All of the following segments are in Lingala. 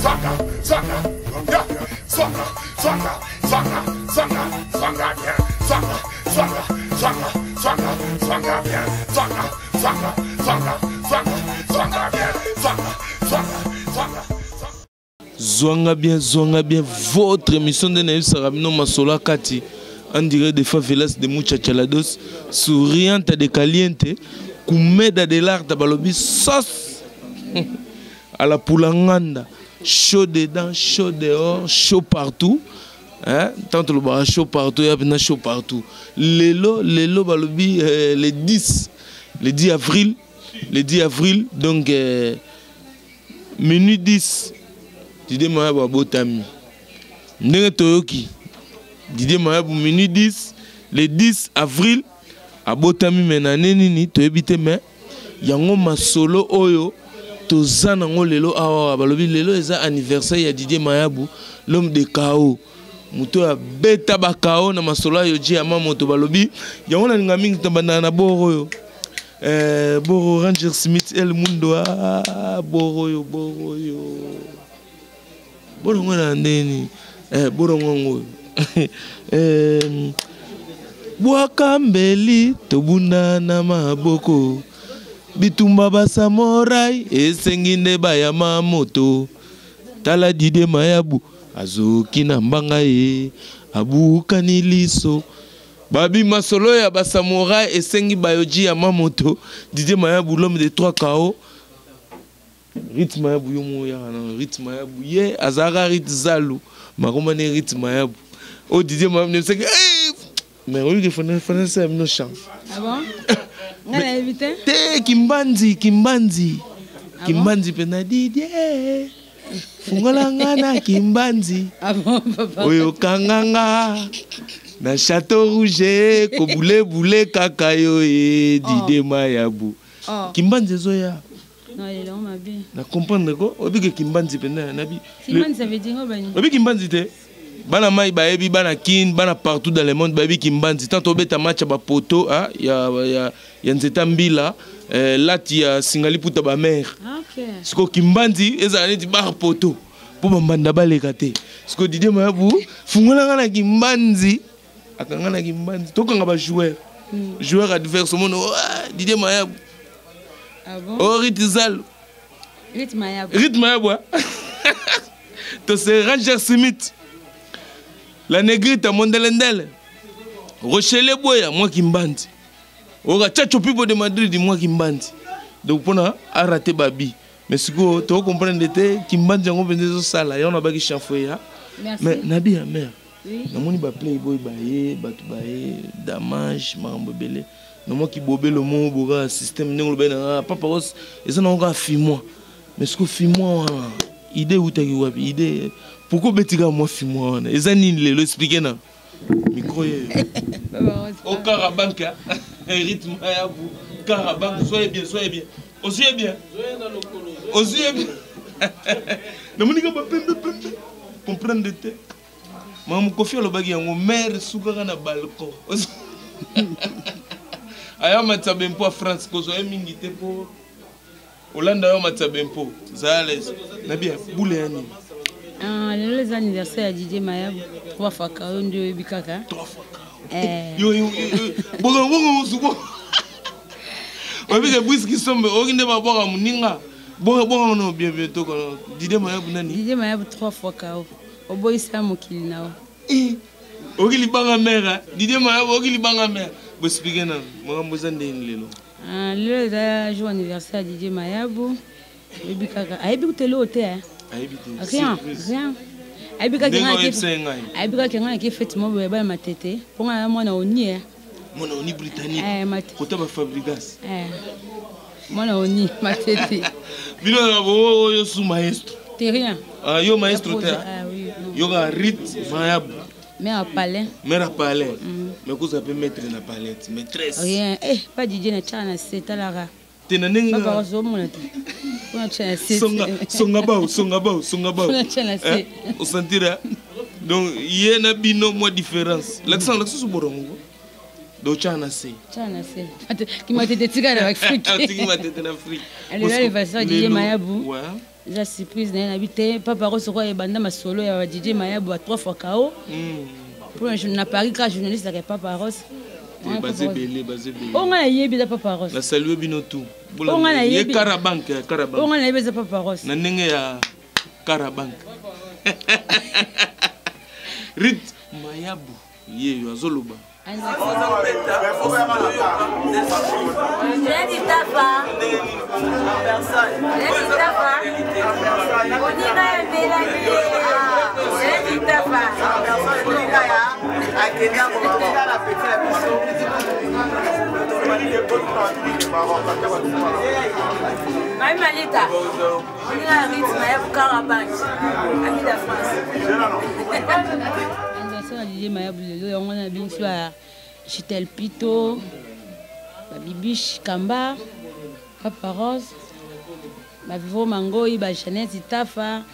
Zwanga, zwanga, zwanga, zwanga, zwanga, zwanga, zwanga, zwanga bien. Zwanga, zwanga, zwanga, zwanga, zwanga bien. Zwanga, zwanga, zwanga, zwanga, zwanga bien. Zwanga, zwanga, zwanga. Zwanga bien, zwanga bien, votre émission de nayebisaka bino masolo akati en direct de favelas de muchachalados souriante de caliente kumeda de l'art balobi sauce à la pulanganda chaud dedans chaud dehors chaud partout hein tant tolobaka chaud partout ya mpena chaud partout lelo lelo balobi euh, le 10 le 10 avril le 10 avril donc euh, minuit 10 Didier Mayabu abotami ndenge toyoki Didier Mayabu minuit 10 le 10 avril abotami me na nde nini toyebi te me yango masolo oyo toza nango lelo awa balobi lelo eza anniversaire ya Didier Mayabu l'homme de chaos moto oyo abeta bakao na masolo ya yoji ya mamoto balobi yango nalinga mingi tobandaka na bor oyo eh, boro ranger smith el mundo ah, boro oyo boro oyo borongo na ndeni eh, borongo yango oyo eh, bwaka mbeli tobunda na maboko bitumba basamorai esengi nde bayama moto tala dide mayabu azoki na mbanga ye abukani liso babi masolo ya basamorai esengi bayoji ya mamoto didie mayabu l'homme de 3 kao rythme mayabu yo moko yaka na rythme mayabu ye azalaka rythme zalu makoma ne rythme mayabu oyo didie mayabu nebisaki hey! mais oyoki fanasa ya bino chant ah bon? nga nayebi te te kimbanzi kimbanzi ah kimbanzi mpenza didie fungola nga na kimbanzi ah bon, oyo kanga nga na chateau rouge kobulebule kaka yo e dide oh. mayabu oh. kimbanzi ezoya na comprendre ko oyebi ke kimbanzi mpenza nabi oyebi kimbanzi te bana mai bayebi bana kin bana partout dans le monde bayebi kimbanzi tant tobeta match ya bapoto ah, ya, ya, ya nzeta mbila eh, lati ya singa liputa bamare ah, okay. sikoyo kimbanzi ezala neti bar poto mpo bambanda baleka te sikoyo didie mayabu fungolanga na kimbanzi akanga na kimbanzi tokanga bajoueur mm. joueur adverse omona oh, ah, didie mayabu ah bon? oh, ritizalo rythme yabu to se Ranger Smith la negrita mondelendele Rochelle Boya mwa kimbandi oka Chacho Pipo de Madrid mwa kimbandi donc mpona arate babi mais sikoyo toko comprendre te kimbandi yango mpenza ezosala yango nabaki chanfo ya mais nabi ya mare namoni baplayboy baye bato baye damage makambo ebele namwaki bobelo moko boka système ndenge olobaki na nga papa os eza nango kaka fimoi mais sikoyo fimoi wana idée eutaki wapi idée pourquoi obeti kaka mwa fimoi wana eza nini lelo explike na micro ye o karabank rythme ya bu karabank soyez bien soyez bien ozwi ye bien ozwi ye bien namoni kaka bapembe pembe comprendre te mamu kofi alobaki yango mare sukaka na balcon aya matisa bempo ya france kozwa ye mingi te mpo olanda yo matisa bempo zala laise na bien bule ya nini ah, lelo eza anniversaire ya didier mayabu trois fois kao nde oyebi kaka trois fois kao eh. bongo oyebi ke bwisi kisombe oyoki nde babwaka moninga bongo bongo no bien bien toko Didier Mayabu nani Didier Mayabu trois fois kao oboyisa mokili na yo eh, oyoki libanga mare Didier Mayabu oyoki libanga mare boexplike nanu makambo eza ndenge lelo ah, lelo eza jour anniversaire ya Didier Mayabu oyebi kaka ayebi kutu eloko te eh. ayebi te rien rien ayebi kaka ayebi kaka ngai nake fete moko boye bana matete mpo ngai na mwana oni eh. mwana oni britannique eh, kota bafabrigas mwana oni matete bino na bongo oyo su maestro te rien ah, yo maestro te ah, yoka rit mayabu mère à palais mère à palais mm. mais kozala mpe maître na palais maîtresse rien eh pas didier na tshaka na se talaka te na ndenge papa ozomona te mpona tya na se songa songa bao songa bao songa bao mpona tya na se eh, osentira donc ye na bino mwa différence lakisa lakisa so borongo donc tya na se tya na se kimatete tika na afrique tiki matete na afrique lelo anniversaire didier mayabu ouais. Eza surprise na ye nayebi te papa rose okoya ebanda masolo ya ba DJ Mayabu ba 3 fois KO. Pour na Paris kaka journaliste ya papa rose. Baza ebele, baza ebele. Oyo ngai nayebi eza papa rose. Na salue bino tout. Oyo ngai nayebi. Ye Karabank, ya Karabank. Oyo ngai nayebi eza papa rose. Na ndenge ya Karabank. Rit Mayabu ye yo azoloba. Mami Malita, oninga ya rythme ya Bukara Bank, ami de France. Anniversaire ya Didier Mayabu lelo yango wana biso ya Chitel Pito, ba Bibiche Kamba, Papa Rose, ba Vivo Mangoi, ba Jeannette Itafa,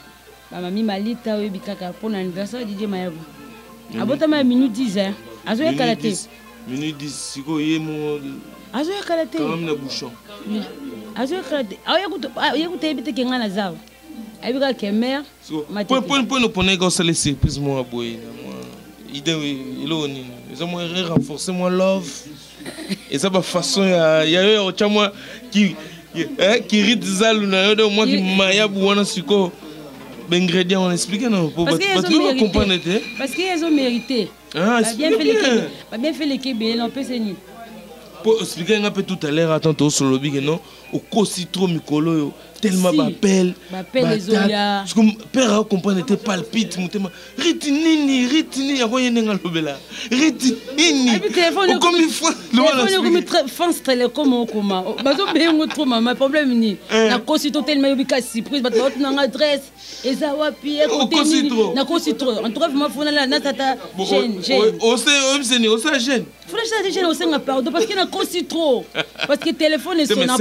ba Mami Malita oyebi kaka mpo na anniversaire ya Didier Mayabu. Abotama ya minute 10 hein. Azoyekala te. Minute 10 sikoyo ye mo azoyekala te. Kangami na bouchon. Azoyekala te. Aye kuta yebi te ke ngai naza awa. Ayebi kaka ke mère. Mpo oponaki osala surprise moko boye na mwa idée eloko nini eza mwa renforcer mwa love eza bafaçon ya yo ya kotya mwa kirit zalu na yo donc mwa kimayabu wana sikoyo baingrédient wana explike na po bato bacomprendre te parce que ezo mérité babien fait leke ebele na opesa nini po explike nga mpe tout à l'heure attends tosolobi ke non okosi trop mikolo oyo tellement bapele père acomprendre te palpite motema riti nini riti nini yango ye ndenge alobela riti nini okomi okomi france telecom okoma bazobengo trop mama problème nini nakosi to telema yobi ka surprise bato baotunanga adresse eza wapi ekote nini nakosi trop en tout cas vraiment fona natata jeune jeune oyebiseni osala jeune fona natata jeune osenga pardon parce que nakosi trop parce que téléphone esona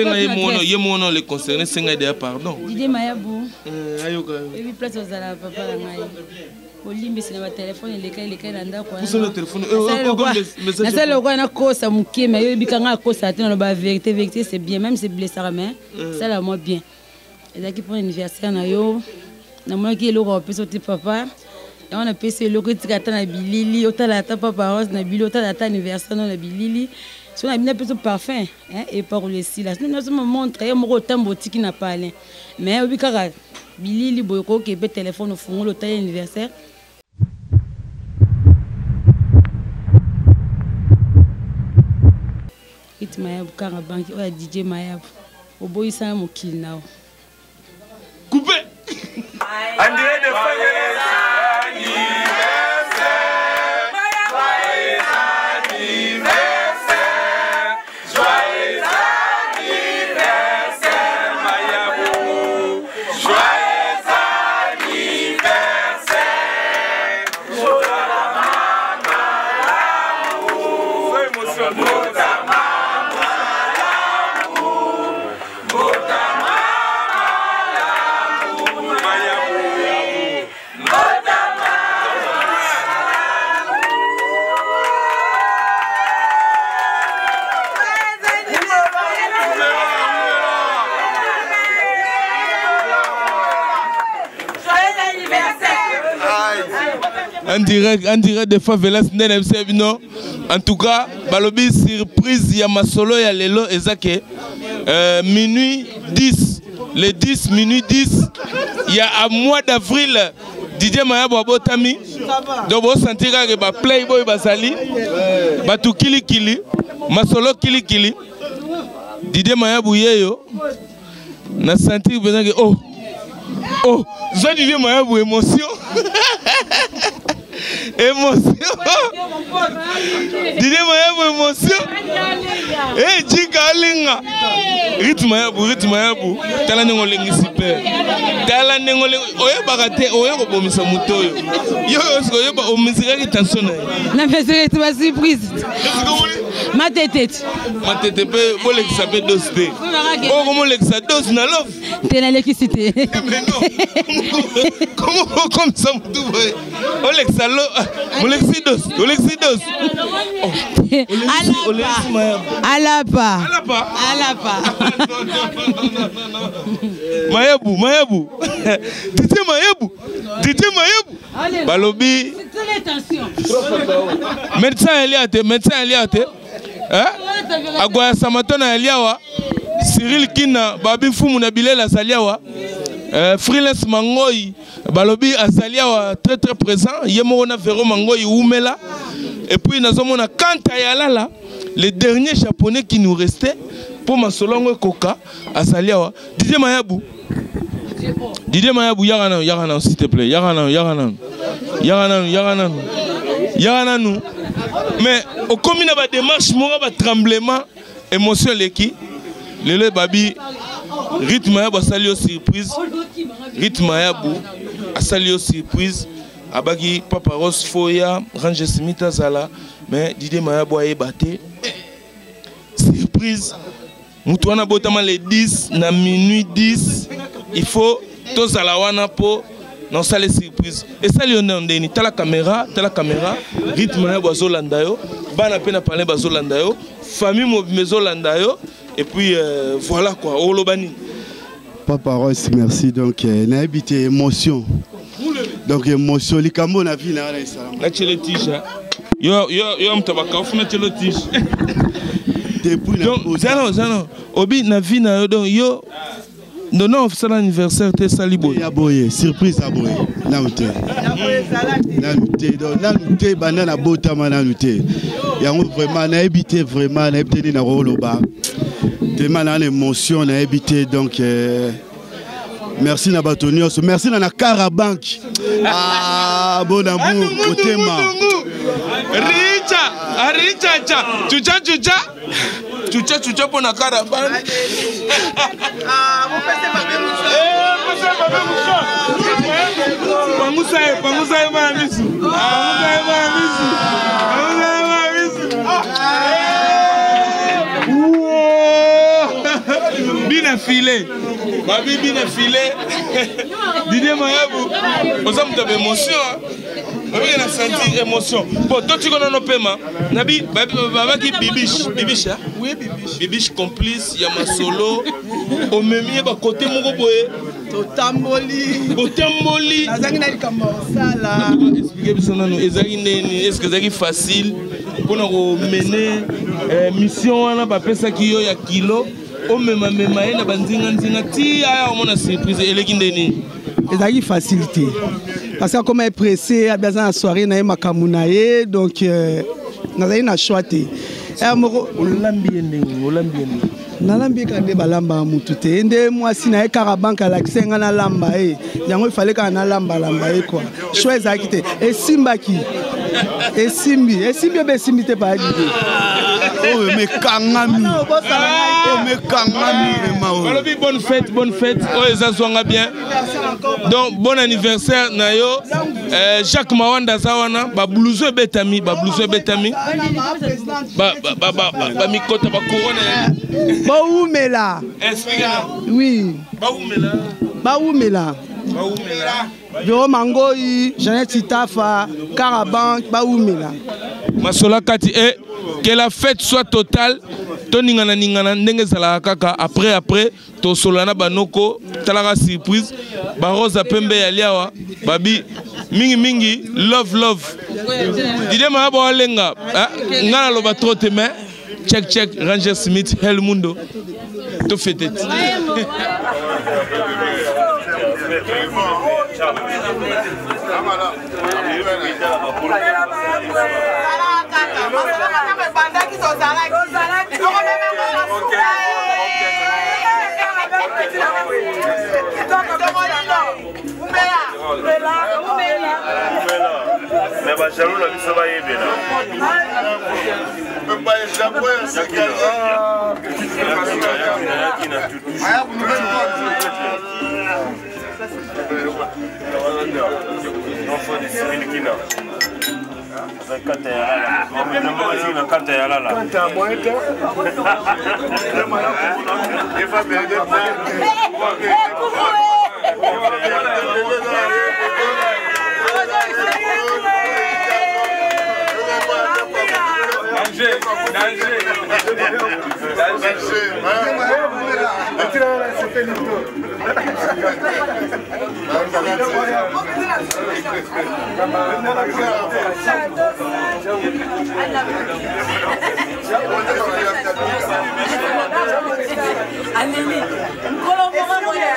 ye mona le concerné senga deya pardon Didier Mayabu ayoka ebi place ozala papa na ngai olimbisi na batelefone elekai elekai na ndako nasali lokola nakosa moke me ayoyebi kanga akosa te naloba vérité vérité c'est bien même c'est blessaka mais sala moi bien ezalaki mpona anniversaire na yo namonaki eloko apesa te papa yango napesi eloko etika ata na bilili otala ata papa rose na bilili otala ata anniversaire no na bilili so na bino apesa parfum epakolo esila sino nasoma montre ye moko otambo otiki na palin mais oyebi kaka bilili boye okoki mpe telefone ofungoli otali anniversaire. Rit Mayabu kanga banki oyo ya DJ Mayabu oboyisana mokili na yo. Coupé. André de En direct, en direct de Favelas nde na biso bino. En tout cas, balobi surprise ya masolo ya lelo eza ke minuit 10, le 10 minuit 10 ya a mois d'avril Didier Mayabo abotami. Donc bo sentir kaka ba playboy bazali batu kilikili masolo kilikili Didier Mayabo yeyo na sentir mpenza ke oh oh zwa Didier Mayabo émotion émotion Didier Mayabo émotion eh jika alinga rythme Mayabo rythme Mayabo tala ndenge olengisi pe tala ndenge olengi oyebaka te oya kobomisa moto oyo yo oyo oyeba omesuraki tension na ye na mesuraki ba surprise Matete ti. Matete mpe bolekisa mpe dose te. Oyo komolekisa dose na love. Te nalekisi te. Mais non. Comment okomisa motu boye? Olekisa lo molekisi dose, olekisi dose. Olekisi mayabo. Alapa. Alapa. Alapa. Mayebu, Mayebu. Didier Mayebu. Didier Mayebu. Balobi. Médecin Elia te, médecin Elia te. Hein? Agoya Samatona Elia wa. Cyril Kina, Babi Fumu na Bilela azali awa. Freelance Mangoi, Balobi azali awa très très présent. Ye moko na Vero Mangoi Umela. Et puis nazomona Kanta Yalala, le dernier japonais qui nous restait pour masolongo koka azali awa. Didier Mayabu. Didier Mayabu, yaka yaka s'il te plaît. Yaka yaka yaka yaka yaka nanu. Mais okomi na ba démarche moko ba tremblement émotion leki. Lelo babi rythme ya basali yo surprise. Rythme ya bu asali yo surprise. Abaki Papa Rose Foya, Ranger Smith azala, mais Didier Mayabu ayeba te. Surprise. Mutu wana botama le 10 na minuit 10, il faut tozala wana po na osala surprise. Esali yo nde ndeni, tala caméra, tala caméra, rythme ya bazolanda yo, bana pe na parler bazolanda yo, famille mobimba ezolanda yo, et puis voilà quoi, olobani. Papa Rose, merci. Donc nayebi te émotion. Donc émotion likambo na vie na wana esalama. Na tshele tige. Yo yo yo mtabaka ofuna tshele tige. Depuis na Donc zano zano obi na vie na yo donc yo non non ça l'anniversaire te sali boye. Ya boye, surprise ya boye. Na te. Na te donc na te banda na botama na te. Yango vraiment na éviter vraiment na éviter na roloba. Tellement na émotion na éviter donc merci na bato nyonso, merci na na Carabank. Ah bon amour otema. Richa, richa cha, chucha chucha. Chucha chucha pona Carabank. Ah, vous faites pas même ça. Eh, vous faites pas même ça. Pangusa ye, pangusa ye ma misu. Pangusa ye ma misu. Pangusa ye ma misu. Bina filet. Babi bina filet. Didier Mayabu, oza moto ya émotion. Babi na senti émotion. Bon, toi tu connais nos paiements. Nabi, babaki bibiche, bibiche hein? Oui, bibiche. Bibiche complice ya masolo. Omemie ba côté moko boye. Totamboli. Botamboli. Nazangi na likambo osala. Expliquer biso nanu ezalaki ndeni, est-ce que ezalaki facile mpona komene mission wana bapesaki yo ya kilo omema mema ye na banzinga nzinga ti aya omona surprise eleki ndeni? Ezalaki facilité parce que comme pressé abiaza na soirée na ye makambo na ye donc nazali na choix te. Olambi ye ndenge, olambi ye ndenge. Nalambi kaka nde balambaka mutu te, nde mwasi na ye Carabank alakisa nga nalamba ye, yango ifale kaka nalambalamba ye quoi. Choix ezalaki te, esimbaki, esimbi, esimbi obe esimbi te pa Didier. Oh mekangami. Oh mekangami vraiment. Balobi bonne fête, bonne fête. Oh eza zwanga bien. Donc bon anniversaire na yo. Jacques Mawanda zawana ba blouson betami, ba blouson betami. Ba ba ba ba mikota ba couronne. Baoumela. Oui. Baoumela. Baoumela. Baoumela. Yo Mangoi, Jeannette Itafa, Carabank, Baoumela. Masola kati et que la fête soit totale. Toningana ningana ndenge zala kaka après après to solana banoko talaka surprise ba Rose pembe ya liawa babi mingi mingi love love. Didier Mayabo alenga ngana loba trop te mais check check Ranger Smith El Mundo to fête. Mais bajaloux na biso bayebela. Enfant de Cyril Kina. Kata ya lala. Danger, danger, Aleli nkolo moko boye.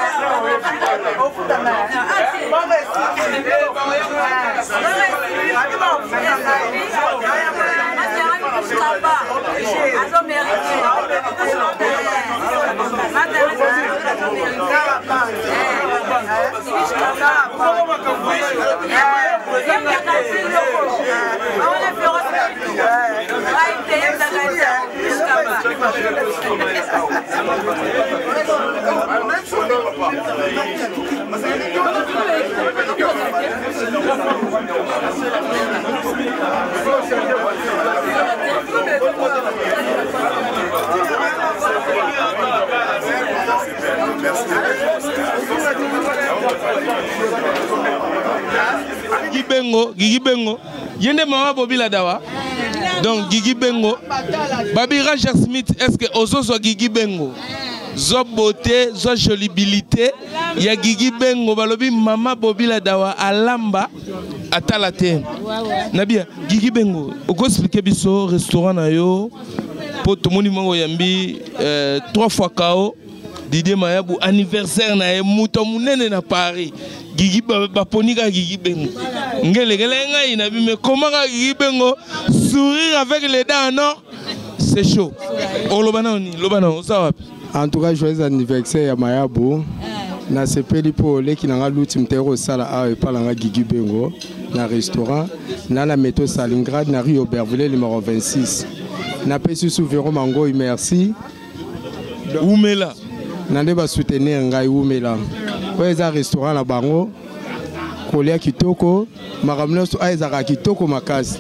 Gigi Bengo, Gigi Bengo. Yende mama Bobby Ladawa. Donc Gigi Bengo. Babi Raja Smith, est-ce que ozozwa Gigi Bengo? Zwa beauté, zwa jolibilité. Ya Gigi Bengo balobi mama Bobby Ladawa alamba atala te. Nabia Gigi Bengo, oko expliquer biso restaurant na yo po tomoni moko yambi 3 fois KO Didier Mayabu anniversaire na ye moto munene na Paris. Gigi baponi kaka Gigi Bengo. Ngelekele ngai na bime comment kaka Gigi Bengo sourire avec les dents en or, c'est chaud. Oloba na oni, loba na oza wapi? En tout cas joyeux anniversaire ya Mayabu. Nasepeli mpo oleki na nga luti mte kosala awa epai na nga Gigi Bengo na restaurant na na métro Stalingrad na rue Aubervilliers numéro 26. Napesi su Vero Mangoi merci. Umela. Na nde ba soutenir ngai umela. Oyo eza restaurant na bango kolia kitoko makambo nyonso ayo ezalaka kitoko makasi.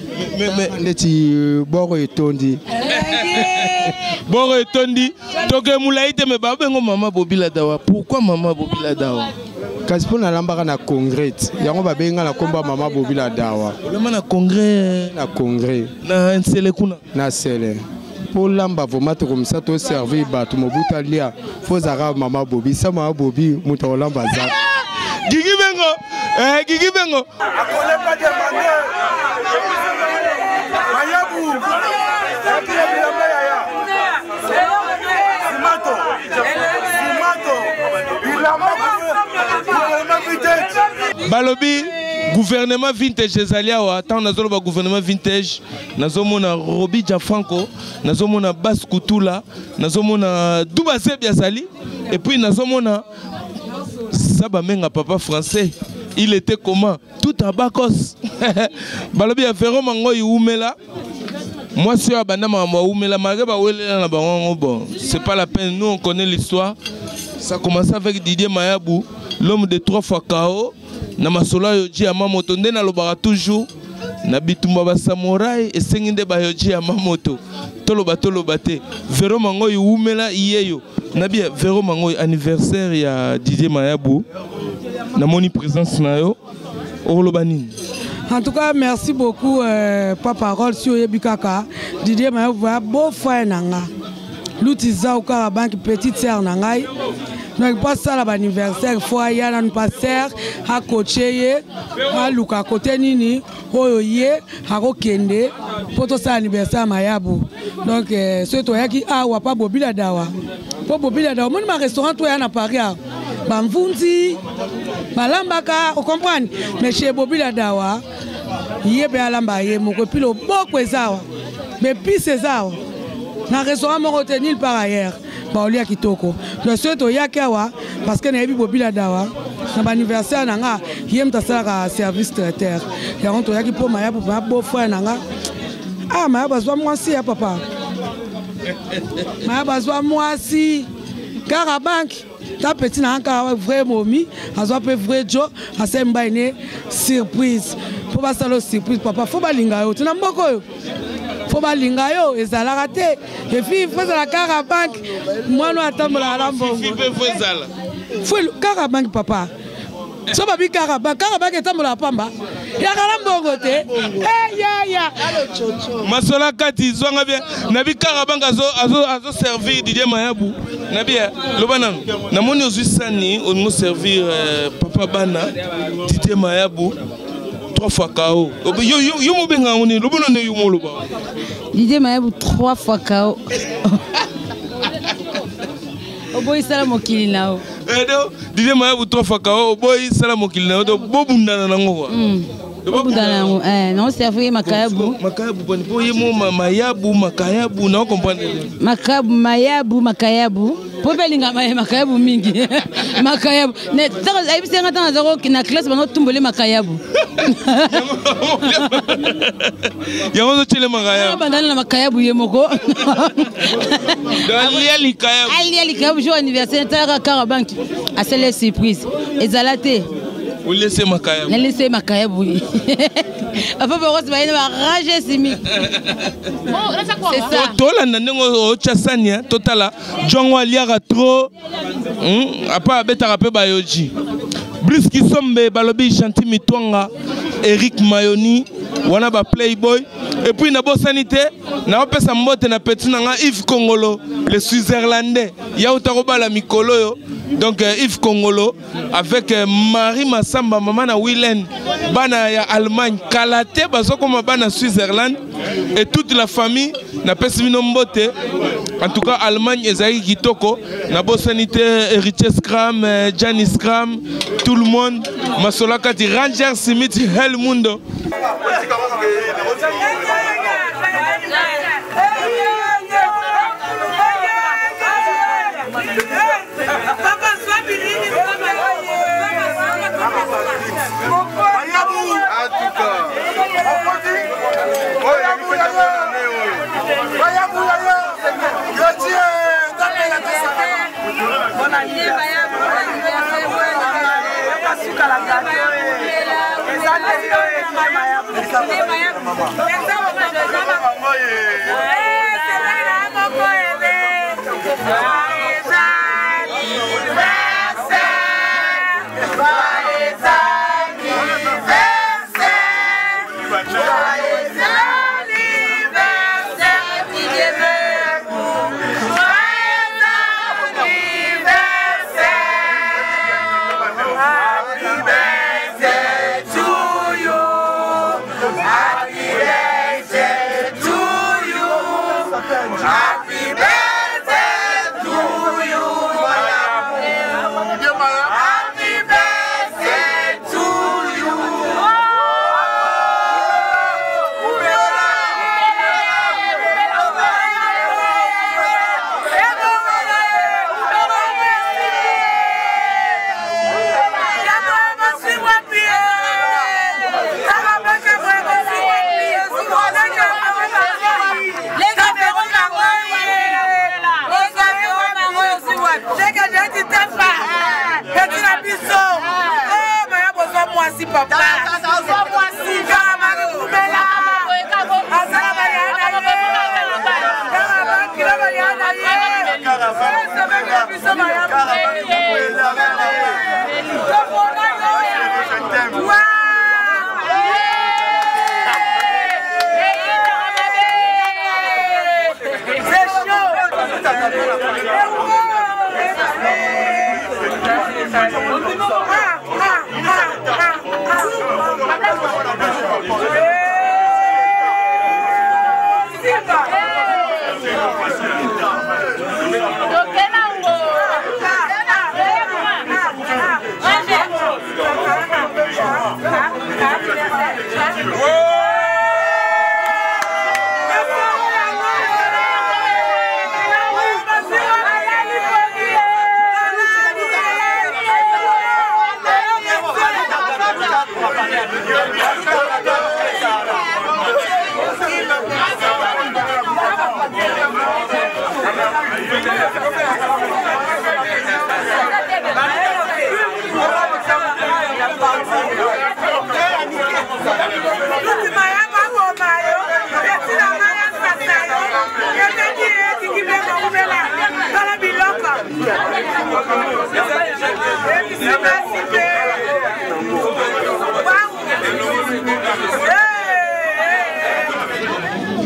Ndeti boro etondi. Boro etondi toke molai te me babengo mama Bobby Ladawa. Pourquoi mama Bobby Ladawa? Kasi mpo nalambaka na congrès yango babenga na komba mama Bobby Ladawa. Olamba na congrès? Na congrès. Na nsele kuna? Na sele. Po lamba vraiment tokomisa to servir bato mobutu alia fo ozalaka mama Bobby. Sa mama Bobby moto akolamba aza. Gigi Bengo, Gigi Bengo. Akolemba demande. Mayabu. Akile bilamba yaya. Simato. Simato. Bilamba gouvernement vintage. Balobi gouvernement vintage ezali awa. Tango nazoloba gouvernement vintage, nazomona Robi Gianfranco, nazomona Bas Kutula, nazomona Duba Zebi azali, et puis nazomona Saba Menga papa français. Il était comment? Tout à Bakos. Balobi ya Ferro Mangoyi umela. Moi si abanda makambo umela malgré ba welela na bango bon, c'est pas la peine, nous on connaît l'histoire. Ça commence avec Didier Mayabu, l'homme de 3 fois KO. Na masolo Yohji Yamamoto nde nalobaka toujours na bitumba ba samouraï esengi nde ba Yohji Yamamoto. Toloba toloba te. Vero Mangoyi umela yeyo. Nabi Vero Mangoyi anniversaire ya Didier Mayabu. Namoni présence na yo. Oloba nini? En tout cas, merci beaucoup, papa parole sur Yebikaka. Didier Mayabu, beau frère nanga. L'outil Zaouka, la banque petite sœur nangai. Donc, pas ça l'anniversaire, faut y aller, pas sœur, à coacher, à Luka, côté nini, oyo ye, à Kende, pour tout ça anniversaire Mayabu. Donc, ce toi qui a ou pas Bobby Ladawa. Pour Bobby Ladawa, moi, ma restaurant, toi, à Paris, Bamvunzi, Balambaka, vous comprenez? Mais chez Bobby Ladawa, il y a Balamba, il y a mon copine, le beau Kwezawa. Mais puis c'est ça. Dans le restaurant, mon retenir par ailleurs. Bah, on y a kitoko. Le seul to ya kawa parce que na yebi Bobby Ladawa na ba anniversaire na nga yem ta sala service traiteur. Ya on to ya ki po maya po ba beau frère na nga. Ah maya bazwa mwasi ya papa. Maya bazwa mwasi. Kara banque. Ta petit na kaka vrai momi, azwa pe vrai jo, asali mobali ne surprise. Faut basala surprise papa, faut balinga yo. Tina mboko yo. Faut balinga yo ezalaka te. Et puis faut ezala kaka banque. Mwana atambolaka na mbongo. Fifi pe faut ezala. Faut kaka banque papa. So babi kaka banque, kaka banque etambolaka pamba. Yaka na mbongo te. Eh ya ya. Masola kati zwanga bien. Nabi kaka banque azo azo azo servir Didier Mayabu. Nabi eh, loba nanu. Namoni ozwi sani olingo servir euh, papa bana Didier Mayabu. trois fois KO. Yo yo yo mobenga ngo nini? Loba nanu yo moloba. Didier Mayabu trois fois KO. Oboyi sala mokili na yo. Eh donc Didier Mayabu trois fois KO oboyi sala mokili na yo donc bobundana nango quoi. Mm. Bobundana yango eh non servir makayabu. Makayabu boni po ye mo mayabu makayabu na comprendre. Makayabu mayabu makayabu. Po pe linga makayabu mingi. Makayabu. Ne tango ayebisi nga tango azako na classe bango tumbole makayabu. Yango ozotyele makayabu. Bandana na makayabu ye moko. Alia likayabu. Alia likayabu jour anniversaire talaka kaka banki. Asele surprise. Ezala te. Olese makayabu. Nalese makayabu. Papa Boros bayina ba rage simi. C'est ça. Tolanda ndenge otya sani totala jongo aliaka trop apa abetaka mpe bayoji Brice Kisombe balobi Gentil Mitwanga Eric Mayoni wana ba playboy et puis nabosani te naopesa mbote na petit na nga Yves Kongolo le Switzerlandais ya uta kobala mikolo oyo donc euh, Yves Kongolo avec euh, Marie Massamba mama na Willen bana ya Allemagne kala te bazokoma bana Switzerland et toute la famille napesi bino mbote en tout cas Allemagne ezalaki kitoko nabosani te héritier Scram euh, Gianni Scram tout le monde masolo kati Ranger Smith Hel Mundo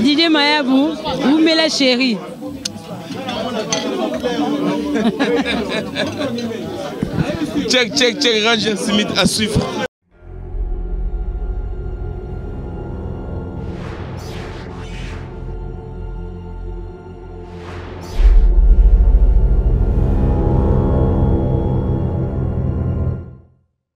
Didier Mayabu, Oumela chérie. Check, check, check, Ranger Smith à suivre.